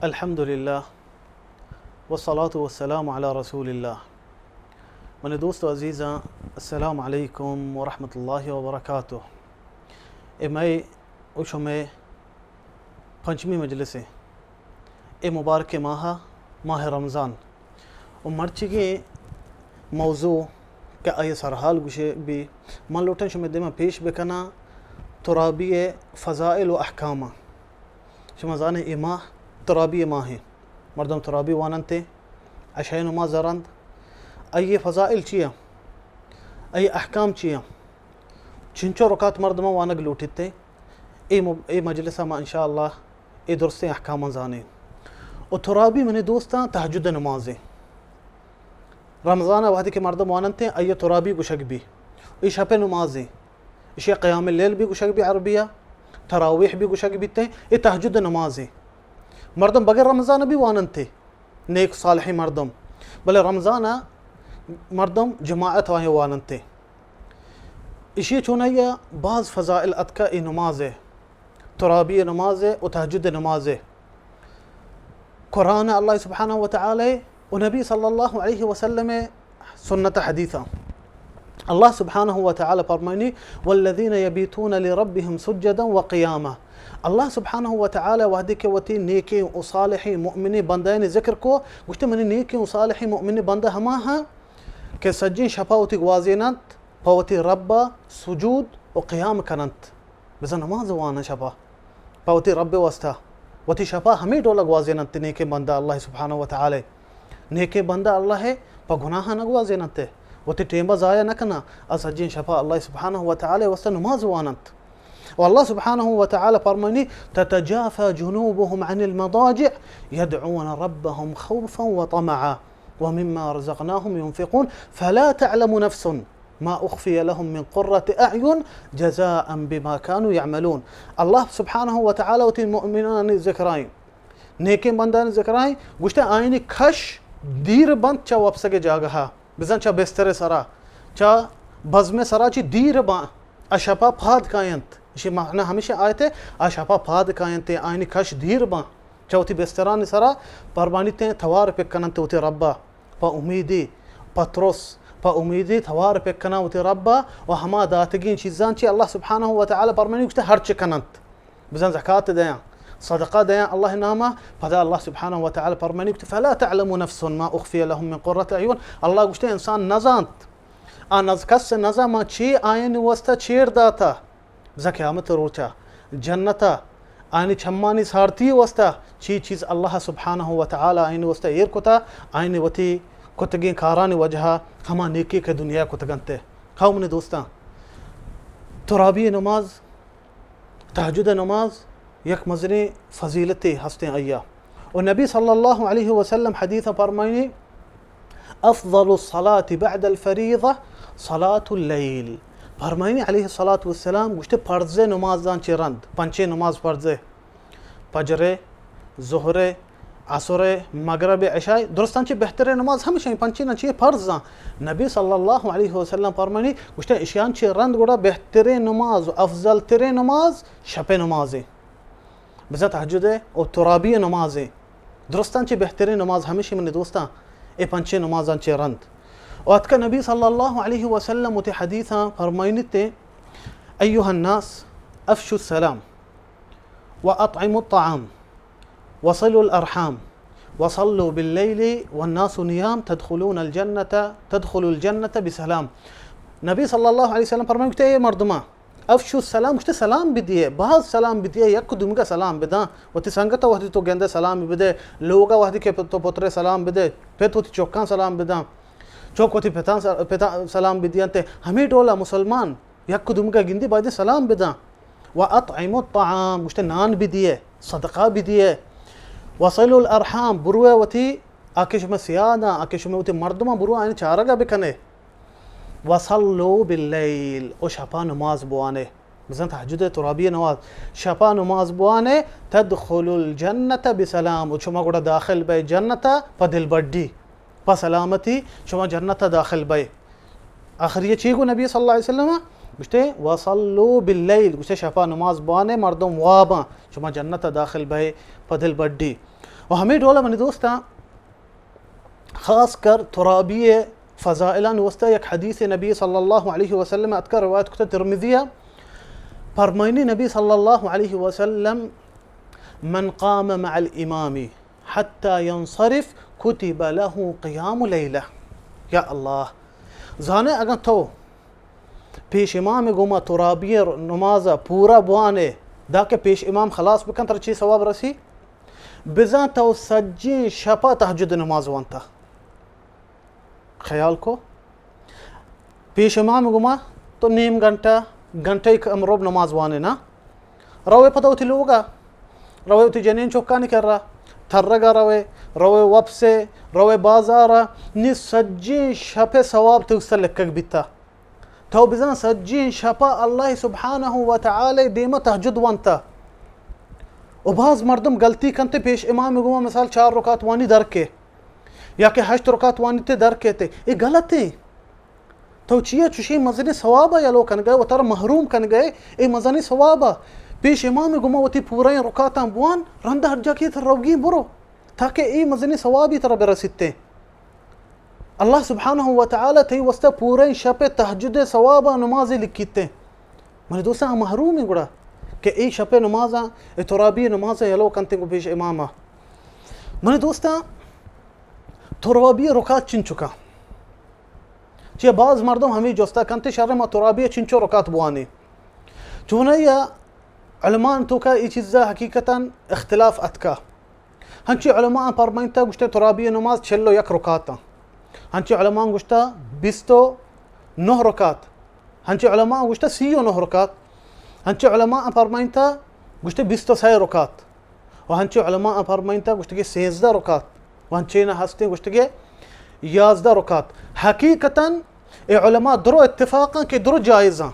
الحمدللہ، والصلاة والسلام علی رسول اللہ۔ منی دوست و عزیزاں، السلام علیکم ورحمۃ اللہ وبرکاتہ۔ اے مئے و شمئے پنچمی مجلس ایں۔ اے مبارک ماہ، ماہ رمضان، و مرچیگیں موضوع کہ آئی سرحال گوشے بی، من لوٹاں شمئے دیما پیش بکناں ترابی فضائل و احکاماں۔ شما زانے اے ماہ ترابی ماہ ایں، مردم ترابی واننتے، عشاء نماز رند۔ آئی فضائل چیاں؟ آئی احکام چیاں؟ چنچو رکعت مردماں وانگ لوٹیت؟ اے م-، اے مجلس ما انشاءاللہ اے درستیں احکاماں زانیں۔ و ترابی منی دوستاں تہجد نمازیں۔ رمضان وہدی کہ مردم واننتے، آئی ترابی گوشگ بی۔ اے شپ نمازیں۔ اشی قیام اللیل بھی گوشگ بی عربیہ، تراویح بھی گوشگ بیتے، اے تہجد نمازیں۔ مردم بغیر رمضان بھی واننتے، نیک صالحیں مردم، بلے رمضان مردم جماعت آئیں واننتے۔ اشی چونائی باز فضائل اتکا اے نماز، ترابی نماز و تہجد نماز۔ قرآن اللہ سبحانہ و تعالی و نبی صلی اللہ علیہ وسلم سنت حدیثاں۔ اللہ سبحانہ و تعالی فرمائنی، والذین یبیتون لربهم سجدا و قیاما۔ اللہ سبحانہ و تعالی وہدی کہ وتی نیکیں و صالحیں مؤمنیں بندیانی ذکر کو، گوشتے منی نیکیں و صالحیں مؤمنیں بندہ ہما ہاں کہ سجیں شپا وتی گوازیننت، پہ وتی ربا سجود و قیام کننت۔ بزاں نماز واناں شپا پہ وتی رب واسطہ، وتی شپا ہمے ڈولا گوازیننت۔ نیکیں بندہ اللہ سبحانہ و تعالی، نیکیں بندہ اللہ پہ گناہ نہ گوازیننت، وتی ٹیمبا ضائع نہ کناں، آ سجیں شپا اللہ سبحانہ و تعالی واسطہ نماز واننت۔ و اللہ سبحانہ و تعالی فرمانی، تتجافى جنوبهم عن المضاجع يدعون ربهم خوفا وطمعا ومما رزقناهم ينفقون فلا تعلم نفس ما اخفی لهم من قرة اعین جزاء بما كانوا يعملون۔ اللہ سبحانہ و تعالی وتی مؤمنانی ذکرائیں، نیکیں بندانی ذکرائیں، گوشتے آئینی کش دیر بنت چہ وپسگ جاگہا، بزاں چہ بستر سرا، چہ بزم سرا چی دیر بان، اشپا پاد کاینت۔ اشی معنی ہمیشہ آیت ہے، اشپا پاد کاینت، آئینی کش دیر بان۔ چہ وتی بسترانی سرا پرمانیتیں توار پک کننت وتی ربا، پہ امیدی، پہ ترس، پہ امیدی توار پک کناں وتی ربا و ہما داتگیں چیزاں چی اللہ سبحانہ و تعالی پرمانی گوشتے ہرچ کننت۔ بزاں زکات دیاں، صدقہ دیاں اللہ ناما، پدا اللہ سبحانہ و تعالی پرمانی گوشتے، فلا تعلم نفس ما اخفی لهم من قرة اعین۔ اللہ گوشتے انسان نزانت، آ نز کس نزان ما چی آئین واسطہ چیر داتا۔ بزاں قیامت روچا جنتا آنی چمانی سارتی واسطہ چی چیز اللہ سبحانہ و تعالی آئین واسطہ ایر کتا، آئین وتی کتگیں کارانی وجہا ہما نیکی کہ دنیا کتگنتے۔ ہاو منی دوستاں، ترابی نماز، تہجد نماز یک مزنیں فضیلتے ہستیں آئیا۔ و نبی صلی اللہ علیہ وسلم حدیث فرمائنی، افضل الصلاة بعد الفریضة صلاة اللیل۔ فرمائنی علیہ الصلاة والسلام گوشتے، فرض نمازاں چہ رند، پنچیں نماز فرض، فجر، ظہر، عصر، مغرب، عشاء، درستاں چہ بہتریں نماز ہمیشہ پنچیں چہ فرضاں۔ نبی صلی اللہ علیہ وسلم فرمائنی گوشتے، اشیاں چہ رند گڑا بہتریں نماز و افضل تریں نماز شپ نمازیں۔ بزاں تہجد ء و ترابی نماز ء درستاں چہ بہتریں نماز ہمیشی منی دوستاں اے پنچیں نمازاں چہ رند۔ و اتکا نبی صلی اللہ علیہ وسلم وتی حدیثاں فرمائنیت، ایها الناس افشوا السلام و اطعموا الطعام وصلوا الارحام وصلوا باللیل والناس نیام تدخلون الجنة، تدخلوا الجنة بسلام۔ نبی صلی اللہ علیہ وسلم فرمائنیت، اے مردماں، افشوا السلام، گوشتے سلام بدیے، باز سلام بدیے، یک دومگا سلام بداں۔ وتی سنگتا وہدی تو گندے سلام بدے، لوگا وہدی کہ تو پترے سلام بدے، پت وتی چوکاں سلام بداں، چوک وتی پتاں سر-، پتاں سلام بدیاں تے۔ ہمیں ڈولا مسلمان یک دومگا گندی بایدے سلام بداں۔ و اطعموا الطعام، گوشتے نان بدیے، صدقہ بدیے۔ وصلوا الارحام، بروے وتی آ کہ شما سیاداں، آ کہ شما وتی مردماں برو آئین چارگا بکنے۔ وصلوا باللیل، و شپا نماز بوانے۔ بزاں تہجد ترابی نماز، شپا نماز بوانے، تدخلوا الجنة بسلام، و شما گڑا داخل بئے جنتا پہ دلبڈی، پہ سلامتی شما جنتا داخل بئے۔ آخری چی گو نبی صلی اللہ علیہ وسلم؟ گوشتے، وصلوا باللیل، گوشتے شپا نماز بوانے، مردم واباں، شما جنتا داخل بئے پہ دلبڈی۔ و ہمے ڈول ءَ منی دوستاں، خاص کر ترابی ءِ فضائلانی واسطہ یک حدیث نبی صلی اللہ علیہ وسلم ءَ اتکا، روایت کتا ترمذی ءَ، فرمائنی نبی صلی اللہ علیہ وسلم: من قام مع الامام حتی ینصرف کتب له قیام لیلہ. یا اللہ، زانے اگاں تو پیش امام گوما ترابی نماز پورا بوانے، داکہ پیش امام خلاص بکن، ترا چی ثواب رسی؟ بزاں تو سجیں شپا تہجد نماز وانتا. خیال کو، پیش امام گوما تو نیم گھنٹہ، گھنٹہ کم روب نماز وانے نا. روے پدا وتی لوگا، روے وتی جنین چکانی کرا، ترگا روے، روے وپسے، روے بازارا، نی سجیں شپ ثواب تو سر لکگ بیتا. تو بزاں سجیں شپا اللہ سبحانہ و تعالی دیما تہجد وانتا. و باز مردم غلطی کنتے، پیش امام گوما مثال چار رکعت وانی در کے، یا کہ ہشت رکعت وانی تے در کیتے، اے غلط ایں. تو چیا چوشیں مزنیں ثواب ءَ یلو کنگئے و ترا محروم کنگئے اے مزنیں ثواب ءَ؟ پیش امام گوما وتی پورئیں رکعتاں بوان، رند ہر جا کہ تر روگی برو، تاکہ اے مزنیں ثوابی ترا برسیتے. اللہ سبحانہ و تعالی تئی واسطہ پورئیں شپ تہجد ثواب ءَ نمازے لکھیتے. منی دوستاں، آ محروم ایں گڑا کہ اے شپ نمازاں، اے ترابی نمازاں یلو کنتے گو پیش امام ءَ. منی دوستاں، ترابی رکعت چنچکا؟ چیا باز مردم ہمے جستا کنتے، شر ما ترابی چنچو رکعت بوانی؟ چونایا علماء توکا اے چیزا حقیقتاً اختلاف اتکا. ہنچی علماء پرمائنتا گوشتے ترابی نماز چل و یک رکعتا. ہنچی علماء گوشتا بیست و نہ رکعت. ہنچی علماء گوشتا سی و نہ رکعت. ہنچی علماء پرمائنتا گوشتے بیست و سئے رکعت. و ہنچی علماء پرمائنتا گوشتے کہ سیزدہ رکعت. و ہنچینا ہستیں گوشتے کہ یازدہ رکعت. حقیقتاً اے علماء درو اتفاقاں کہ درو جائزاں.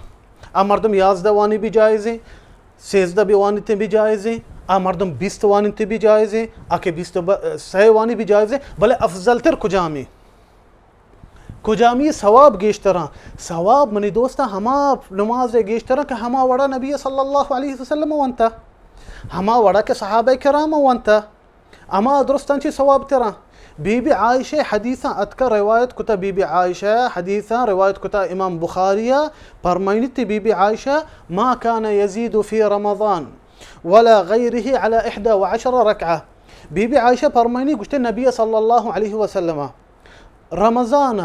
آ مردم یازدہ وانی بھی جائزیں، سیزدہ بھی وانیتے بھی جائزیں، آ مردم بیست وانیتے بھی جائزیں، آ کہ بیست و ب-، سئے وانی بھی جائزیں، بلے افضل تر کجامی؟ کجامی ثواب گیشتراں؟ ثواب منی دوستاں ہما نماز گیشتراں کہ ہما وڑا نبی صلی اللہ علیہ وسلم وانتا، ہما وڑا کہ صحابہ کرام وانتا. ہما درستاں چی ثواب تراں. بی بی عائشہ حدیثاں اتکا روایت کتا، بی بی عائشہ حدیثاں روایت کتا امام بخاری ءَ، پرمائنیتی بی بی عائشہ: ما كان يزيد في رمضان ولا غيره على إحدى وعشر ركعة. بی بی عائشہ پرمائنی گوشتے نبی صلی اللہ علیہ وسلم رمضان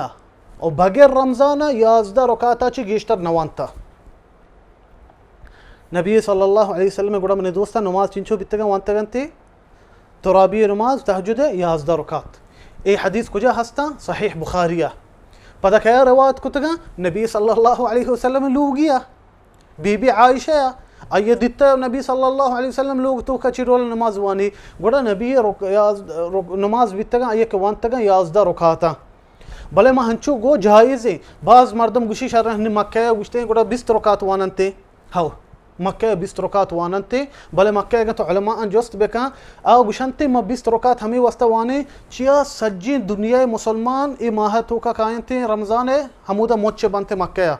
و بغیر رمضان یازدہ رکعتا چی گیشتر نوانتا. نبی صلی اللہ علیہ وسلم گڑا منی دوستاں نماز چنچو بیتگاں وانتگنتی؟ ترابی نماز تہجد یازدہ رکعت. اے حدیث کجا ہستاں؟ صحیح بخاری ءَ. پدا کیا روایت کتگاں؟ نبی صلی اللہ علیہ وسلم لوگی ءَ، بی بی عائشہ ءَ. آئی دیتا نبی صلی اللہ علیہ وسلم لوگ توکا چی ڈول نماز وانی. گڑا نبی رک-، یاز-، رک-، نماز بیتگاں، آئی کہ وانتگاں یازدہ رکعتاں. بلے ما ہنچو گو جائز ایں. باز مردم گوشی شر ہنی مکہ ءَ گوشتے گڑا بیست رکعت واننتے. ہو، مکہ ءَ بیست رکعت واننتے، بلے مکہ ءَ اگاں تو علماء جست بکن، آ گوشنتے ما بیست رکعت ہمے واسطہ وانیں، چیا سجیں دنیا ءِ مسلمان اے ماہ ءِ توکا کاینتے رمضان ءَ ہمودا مچ بنتے مکہ ءَ،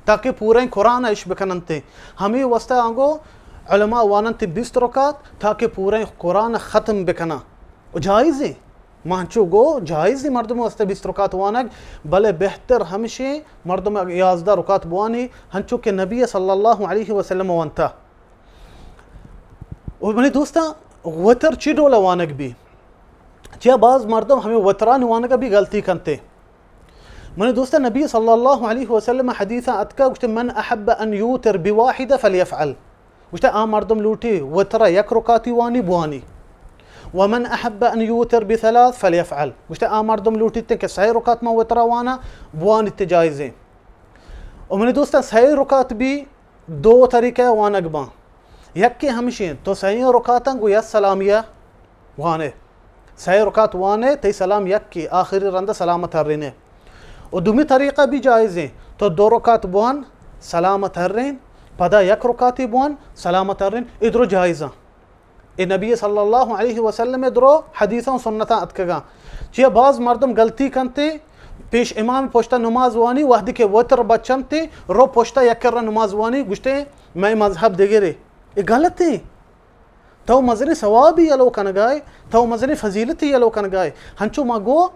تاکہ پوریں قرآن ءَ اش بکننتے. ہمے واسطہ آنگو علماء واننتے بیست رکعت تاکہ پوریں قرآن ءَ ختم بکناں. و جائز ایں. ما انچو گو جائز ایں مردم واسطہ بیست رکعت وانگ، بلے بہتر ہمشیں مردم یازدہ رکعت بوانی، ہنچو کہ نبی صلی اللہ علیہ وسلم وانتا. و منی دوستاں، وتر چی ڈول وانگ بی؟ چیا باز مردم ہمیں وتران وانگ بھی غلطی کنتے. منی دوستاں، نبی صلی اللہ علیہ وسلم حدیث اتکا گوشتے: من احب ان یوتر بواحدہ فلیفعل. گوشتے آ مردم لوٹی وترا یک رکعتی وانی بوانی. ومن احب ان یوتر بثلاث فلیفعل. گوشتے آ مردم لوٹیتے کہ سئے رکعت ما وترا وانا بوانی تے جائزیں. و منی دوستاں، سئے رکعت بھی دو طریقہ وانگ باں. یکے ہمشیں تو سئیں رکعتاں گو یک سلامیہ وانے، سئے رکعت وانے، تئی سلام یکے، آخری رندا سلام ترّینے. و دومی طریقہ بھی جائزیں، تو دو رکعت بوان، سلام ترّین، پدا یک رکعتی بوان، سلام ترّین، اے درو جائزاں. اے نبی صلی اللہ علیہ وسلم درو حدیثاں و سنتاں اتکگاں. چیا باز مردم غلطی کنتے، پیش امام پشتا نماز وانی، وہدی کہ وتر بچنتے، رو پشتا یک کرا نماز وانی، گوشتے مئے مذہب دگرے. اے غلطیں. تو مزنیں ثوابی یلو کنگائے، تو مزنیں فضیلتی یلو کنگائے۔ ہنچو ما گو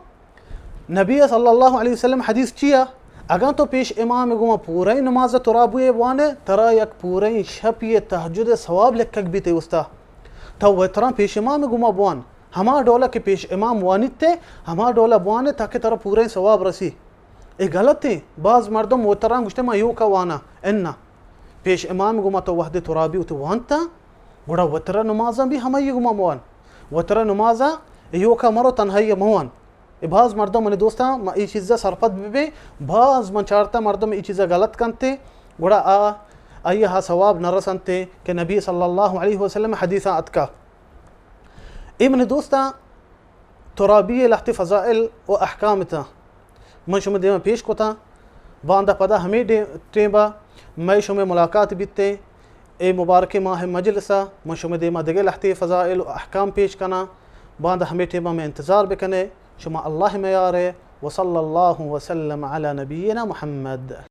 نبی صلی اللہ علیہ وسلم حدیث چیا؟ اگاں تو پیش امام گوما پورئیں نماز ترابوی بوانے، ترا یک پورئیں شپی تہجد ثواب لکھگ بیتے استا۔ تو وتراں پیش امام گوما بوان، ہما ڈولا کہ پیش امام وانیتے، ہما ڈولا بوانے تاکہ ترا پورئیں ثواب رسی۔ اے غلطیں۔ باز مردم وتراں گوشتے ما یوکا وانا، انا۔ پیش امام گوما تو وہدے ترابی وتی وانتا، گڑا وترا نمازاں بھی ہمائی گوما موان۔ وترا نمازاں ایوکا مرو تنہائی موان۔ اے باز مردم منی دوستاں، ما اے چیزا سرپد ببیں، باز من چارتا مردم اے چیزا غلط کنتے، گڑا آ، آئی ہا ثواب نہ رسنتے کہ نبی صلی اللہ علیہ وسلم حدیثاں اتکا۔ اے منی دوستاں، ترابی لہتے فضائل و احکام تاں من شمے دیما پیش کتاں۔ باندا پدا ہمے ڈے-، ٹیمبا مئے شمے ملاقات بیتے۔ اے مبارکیں ماہ مجلسا من شمے دیما دگہ لہتے فضائل و احکام پیش کناں۔ باندا ہمے ٹیمبا مئے انتظار بکنے۔ شما اللہ میارے۔ وصلی اللہ وسلم علی نبینا محمد۔